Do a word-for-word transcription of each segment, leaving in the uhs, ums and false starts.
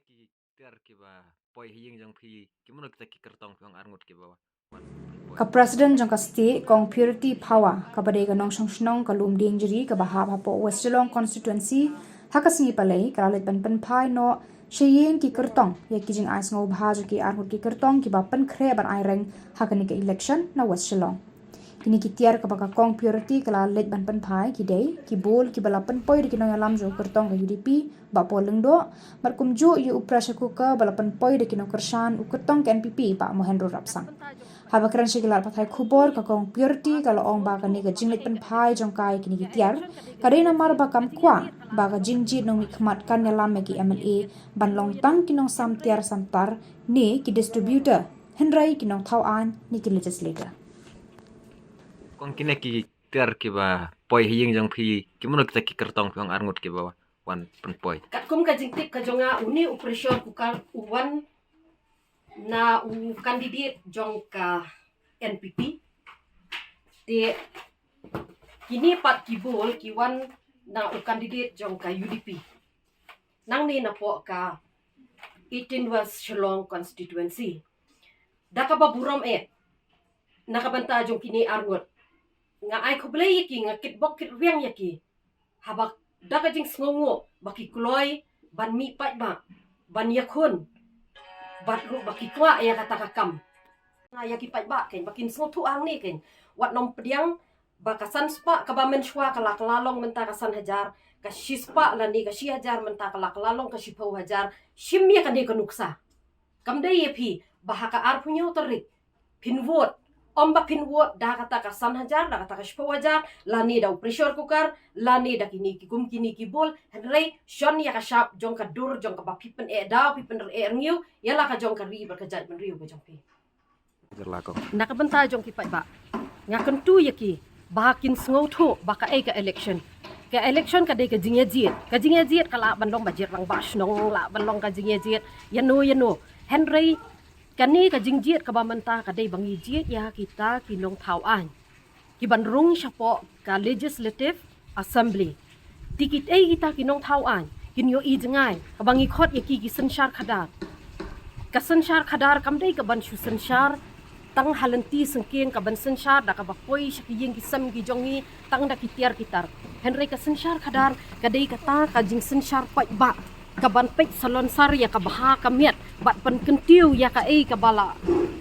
ki tiar kiba poi ha ïing jong phi, ki mano kita ki kyrtong phi ong arngut kiba wan pynpoi? Ka President jong ka State, Kong Purity Phawa, kaba dei ka nongshong shnong ka Lumdiengjri kaba hap hapoh West Shillong Constituency, ha ka sngi Palei ka la leit ban pynphai noh sha ïing ki kyrtong ïa ki jingai sngewbha jong ki arngut ki kyrtong kiba pynkhreh ban ai reng ha kane ka election na West Shillong. Kine ki tiar kaba ka Kong Purity ka la leit ban pynphai ki dei ki bol kiba la pynpoi da ki nongïalam jong u kyrtong ka U D P, Bah Paul Lyngdoh, bad kumjuh ïa u pressure cooker ba la pynpoi da ki nongkyrshan u kyrtong ka N P P, Bah Mohendro Rapsang. Haba kren sha ki lad pathai khubor, ka Kong Purity ka la ong ba kane ka jingleit pynphai jong ka ïa kine ki tiar ka dei namar ba kam kwah ba ka jingjied nongmihkhmat kan ïalam ïa ki M L A ban long tang ki nongsam tiar sam tar ne ki distributor, hynrei ki nongthaw aiñ ne ki legislator. Kong, kine ki tiar kiba poi ha ïing jong phi, ki mano kita ki kyrtong phi ong arngut kiba wan pynpoi? Katkum ka jingtip ka jong nga, une u pressure cooker u wan na u candidate jong ka N P P. Te kine pat ki bol ki wan na u candidate jong ka U D P. Nangne napoh ka eighteen West Shillong Constituency. Da kaba burom eh, na ka bynta jong kine arngut, nga ai khublei ïa ki, nga kitbok kitrwiang ïa ki. Haba da ka jingsngewnguh ba ki kloi ban mih paidbah, ban ïakhun, bad ruh ba ki kwah ïa kata ka kam. Nga ïa ki paidbah kein ba kin sngewthuh hangne kein. Wat nym pdiang ba ka san spah kaba mynshuwa ka la kylla long mynta ka san hajar, ka shi spah lane ka shi hajar mynta ka la kylla long ka shiphew hajar. Shim ïa kane ka nuksa. Kam dei ïa phi ba ha ka arphew hynñiew tarik phin vote, ym ba phin vote da kata ka san hajar, da kata ka shiphew hajar, lane da u pressure cooker, lane da kine ki kum kine ki bol, hynrei shon ïa ka shap jong ka dur jong kaba phi pyneh daw, phi pyneh rngiew ïa la ka jong ka ri bad ka jaitbynriew ka jong phi. Na ka bynta jong ki paidbah, nga kyntu ïa ki ba kin sngewthuh ba kaei ka election. Ka election ka dei ka jingïajied. Ka jingïajied ka lah ban long ba jied rangbah shnong, lah ban long ka jingïajied ïano ïano. Hynrei kane ka jingjied kaba mynta ka dei ba ngi jied ïa kita ki nongthaw aiñ kiban rung shapoh ka Legislative Assembly. Te kitei kita ki nongthaw aiñ kin ïohi jngai kaba ngi khot ïa ki ki synshar khadar. Ka synshar khadar kam dei kaban shu synshar tang ha lynti syngkien, kaban synshar da kaba poi sha ki ïing ki sem ki jong ngi tang da ki tiar ki tar. Hynrei ka synshar khadar ka dei kata ka jingsynshar paidbah kaban peit salonsar ïa ka bha ka miat bad pynkyntiew ïa kaei kaba la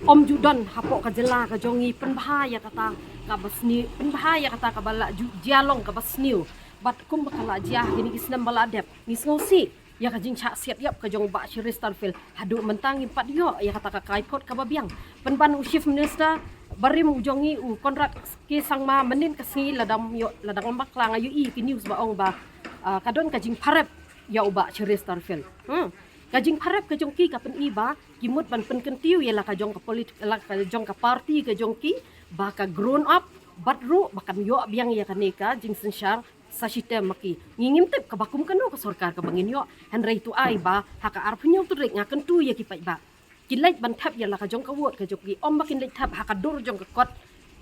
ym ju don hapoh ka jylla ka jong ngi, pynbha ïa kata kaba sniew, pynbha ïa kata kaba la ju jia long kaba sniew. Bad kumba ka la jia ha kine ki snem ba la dep, ngi sngewsih ïa ka jingshah siat ïap ka jong u Bah Sherrice Tharfel. Haduh mynta ngim pat ïoh ïa kata ka kaikot kaba biang. Pynban u Chief Minister barim u jong ngi u Conrad K Sangma, mynnin ka sngi lada ym ïoh, lada ngam bakla nga ïohi ki news ba ong ba, ah, ka don ka jingpharep ïa u Bah Sherrice Tharfel. Hmm. Ka jingpharep ka jong ki ka pyni ba ki mut ban pynkyntiew ïa la ka jong ka polit-, la ka jong ka party ka jong ki, ba ka grown up, bad ruh ba kan ïoh biang ïa kane ka jingsynshar sa shitom ma ki. Ngi ngim tip kaba kum kano ka sorkar kaba ngin ïoh. Hynrei to ai ba ha ka arphew hynñiew tarik nga kyntu ïa ki paidbah, kin leit ban thep ïa la ka jong ka vote ka jong ki, ym ba kin leit thep ha ka dur jong ka kot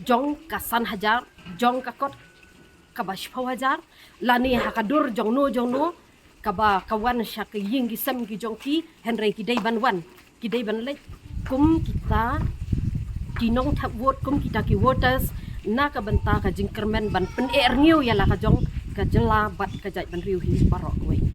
jong ka san hajar, jong ka kot kaba shiphew hajar, lane ha ka dur jong no jong no kaba ka wan sha ka ïing ki sem ki jong ki, hynrei ki dei ban wan, ki dei ban leit kum kita ki nongthep vote, kum kita ki voters, na ka bynta ka jingkyrmen ban pyneh rngiew ïa la ka jong ka jylla bad ka jaitbynriew hi baroh kawei.